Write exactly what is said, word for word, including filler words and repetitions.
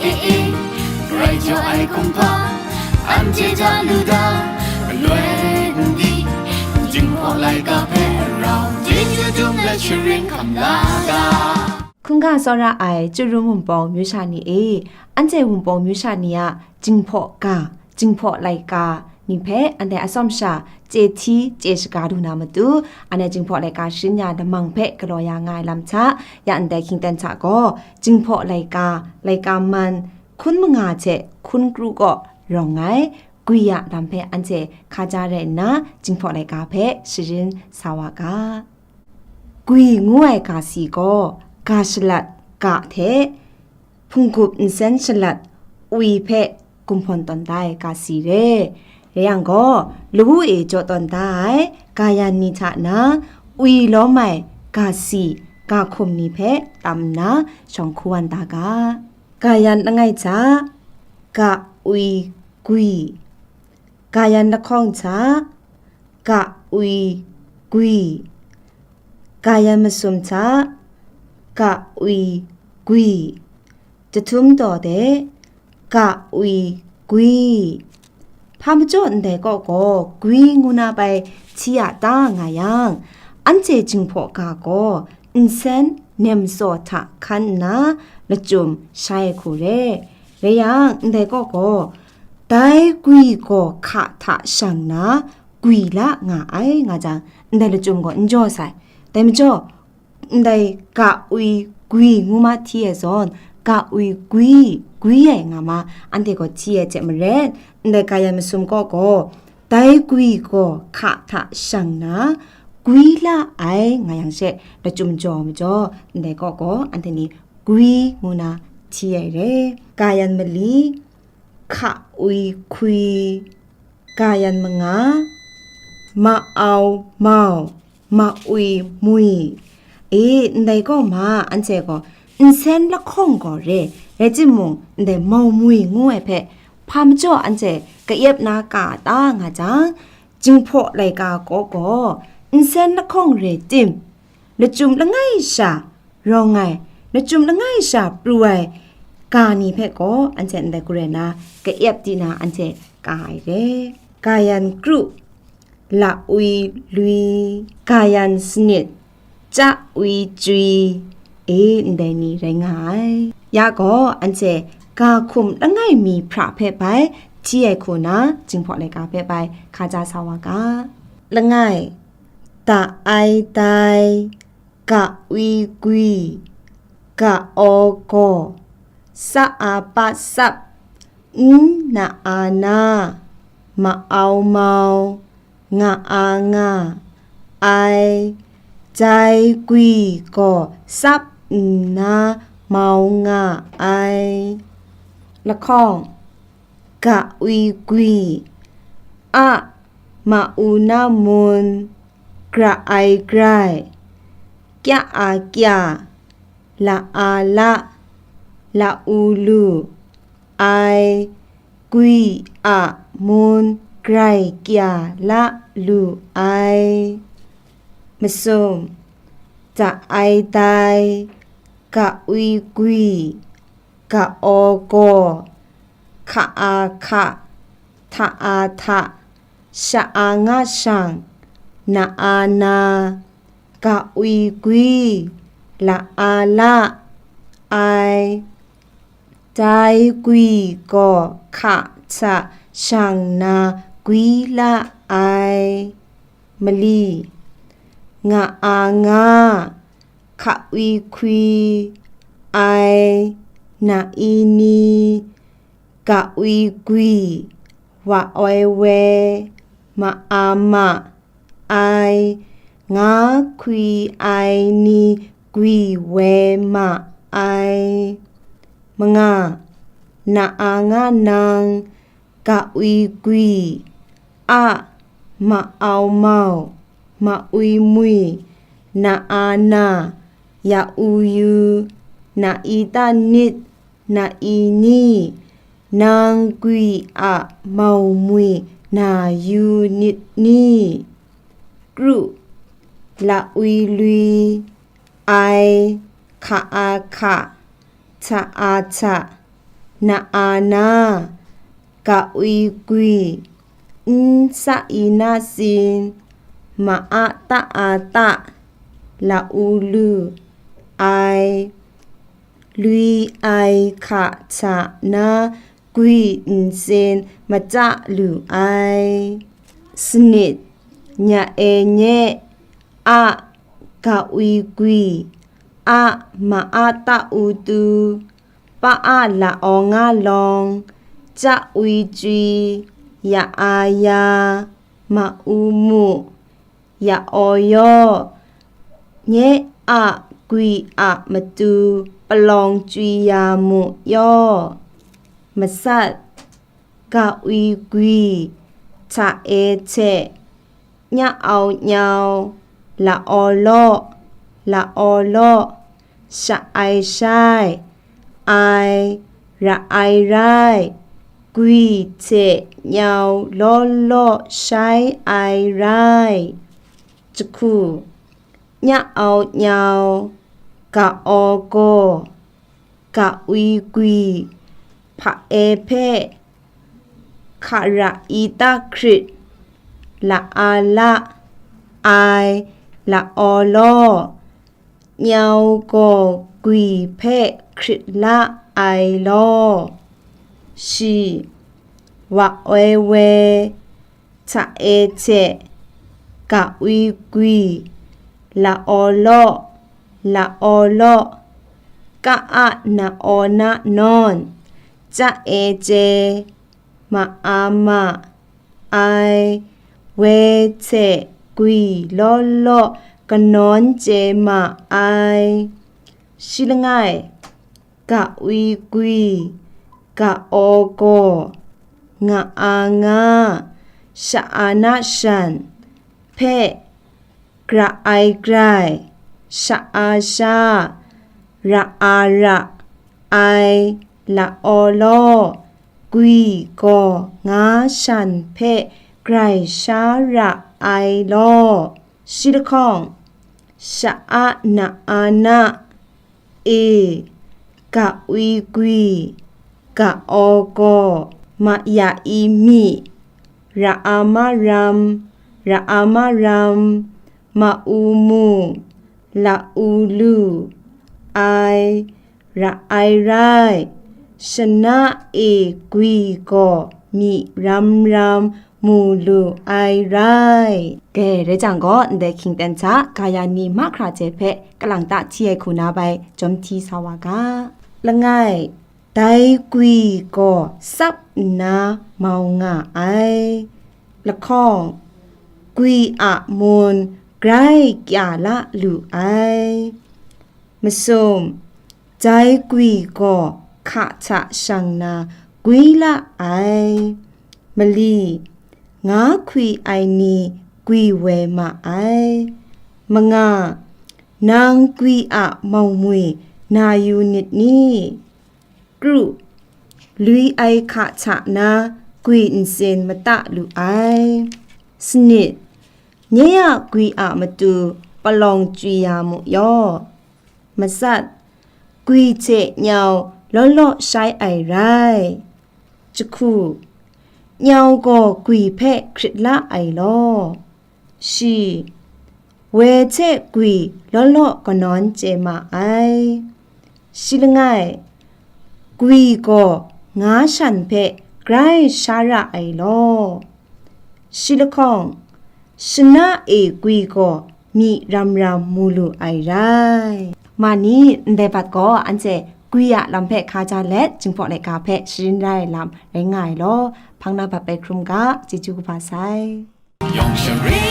E, e, grai jaw ai kumhpa, anhte hta lu da, galoi n di, Jinghpaw laika hpe rau, chyeju dum let sharin hkam la ga. Hkungga tsawra ai Chyarum Wunpawng myu sha ni e, anhte Wunpawng myu sha ni a Jinghpaw ga, Jinghpaw laika ni hpe anhte atsawm sha chye hti chye shaga lu na matu, anhte Jinghpaw laika sharin ya lamang hpe galaw ya nga ai lam hta, ya ndai hkying ten hta gaw, Jinghpaw laika, laika man hkun manga hte hkun kru kaw rawng ai, gwi a lam hpe anhte hkaja rai nna, Jinghpaw laika hpe sharin sa wa ga. Gwi ngu ai ga si gaw, ga shalat ga hte hpunggup nsen shalat wi hpe gumhpawn tawn da ai ga si re. Rai yang gaw, lawu e jaw tawn da ai ga yan ni hta na, wi lawm ai ga si, ga hkum ni hpe tam nna shawng hku wan da ga. Ga yan langai hta, ga wi gwi. Ga yan lahkawng hta, ga wi gwi. Ga yan masum hta, ga wi gwi. Jahtum taw de, ga wi gwi. Hpa majaw ndai kaw gaw gwi ngu na bai hti a ta nga yang, anhte Jinghpaw ga gaw nsen nem tsaw hta hkan nna lachyum sha ai hku re. Rai yang, ndai kaw gaw, dai gwi gaw hka hta shang na gwi la nga ai, nga jang, ndai lachyum gaw n jaw sai. Dai majaw, ndai ga wi gwi ngu ma hti ai zawn, ga wi gwi, gwi ai nga ma, anhte gaw hti ai hte maren, ndai ga yan masum kaw gaw, dai gwi gaw hka hta shang na, gwi la ai nga yang she, lachyum jaw majaw, ndai kaw gaw, anhte ni gwi ngu na hti ai re. Ga yan mali, hka wi hkwi, ga yan manga, ma-au mau, ma-wi mwi. E, ndai kaw ma, anhte gaw nsen lahkawng gaw re, rai timung, ndai mau mwi ngu ai hpe, hpa majaw anhte ka-yep na ka ta nga jang, Jinghpaw laika kaw gaw, nsen lahkawng re tim, lachyum langai sha rawng ai, lachyum langai sha pru ai ga ni hpe gaw, anhte ndai gaw rai na, ka-yep di na anhte ka ai re. Ga yan kru, la wi lui, ga yan sanit, chya wi chywi, e, ndai ni rai nga ai. Ya gaw, anhte ga hkum langai mi hpra hpe bai hti ai hku na, Jinghpaw laika hpe bai hkaja sa wa ga. Langai, da ai dai, ga wi gwi, ga aw gaw, sa a pa sap, n na a na, ma-au mau, nga a nga, ai, jai gwi gaw sap nna mau nga ai. Lahkawng, ga wi gwi, a, ma u na mun, gra ai grai, kya a kya, la a la, la u lu, ai, gwi a mun grai kya la lu ai. Masum, da ai dai, ga wi gwi, ga aw gaw, hka a hka, hta a hta, sha a nga shang, na a na, ga wi gwi, la a la, ai. Dai gwi gaw hka hta shang na gwi la ai. Mali, nga a nga, hka wi hkwi, ai, na i ni, ga wi gwi, wa oi we, ma a ma, ai, nga hkwi ai ni gwi we ma ai. Manga, na a nga nang, ga wi gwi, a, ma au mau, ma wi mwi, na a na, ya u yu, na i ta nit, na i ni, nang gwi a mau mwi na yu nit ni? Kru, la wi lui, ai, hka a hka, hta a hta, na a na, ka wi gwi, n sa i na sin, ma a ta a ta, la u lu ai, lui ai hka hta na gwi nsen machya lu ai. Sanit, nya e nye, a, ka wi gwi, a, ma a ta u tu, pa a la aw nga lawng, ca wi cwi, ya a ya, ma u mu, ya aw yaw, nye a gwi a matu palawng cwi ya mu yaw. Masat, ka wi gwi, hta e hte, nya au nyau, la aw law, la aw law, sha ai shai, ai, ra ai rai, gwi hte nyau law law shai ai rai. Jahku, nya au nyau, ka aw gaw, ka wi gwi, hpa e hpe, hkara i ta hkrit, la a la, ai, la aw law, nyau gaw gwi hpe hkrit la ai law. Shi, wa oi we, hta e hte, ka wi gwi, la aw law, la aw law, ka a na aw na nawn, ca e chye, ma a ma, ai, we hte gwi law law kanawn chye ma ai. Shi langai, ka wi gwi, ka aw gaw, nga a nga, sha a na shan, hpe, gra ai grai, sha a sha, ra a ra, ai, la aw law, gwi gaw nga shan hpe grai sha ra ai law. Shi lahkawng, sha a na a na, e, ka wi gwi, ka aw gaw, ma ya i mi, ra a ma ram, ra a ma ram, ma u mu, la u lu, ai, ra ai rai, shana e gwi gaw myi ram ram mu lu ai rai. Dai rai jang gaw, ndai hkying ten hta ga ya ni mahkra hte hpe kalang ta hti ai hku na bai jawm hti sa wa ga. Langai, dai gwi gaw tsap nna mau nga ai. Lahkawng, gwi a mun grai kya la lu ai. Masum, dai gwi gaw hka hta shang na gwi la ai. Mali, nga hkwi ai ni gwi woi ma ai. Manga, nang gwi a maumwi na yu nit ni? Kru, lui ai hka hta na gwi ntsin mata lu ai. Sanit, nye a gwi a matu palawng chwi ya mu yaw. Matsat, gwi hte nyau law law shai ai rai. Jahku, nyau gaw gwi hpe hkrit la ai law. Shi, woi hte gwi law law kanawn chye ma ai. Shi langai, gwi gaw nga shan hpe grai sha ra ai law. Shi lahkawng, shana e gwi gaw myi ram ram mu lu ai rai. Ma ni, ndai bat gaw anhte gwi a lam hpe hkaja let, Jinghpaw laika hpe sharin rai ai lam rai nga ai law, hpang na bat bai hkrum ga, chyeju kaba sai. 用 Shari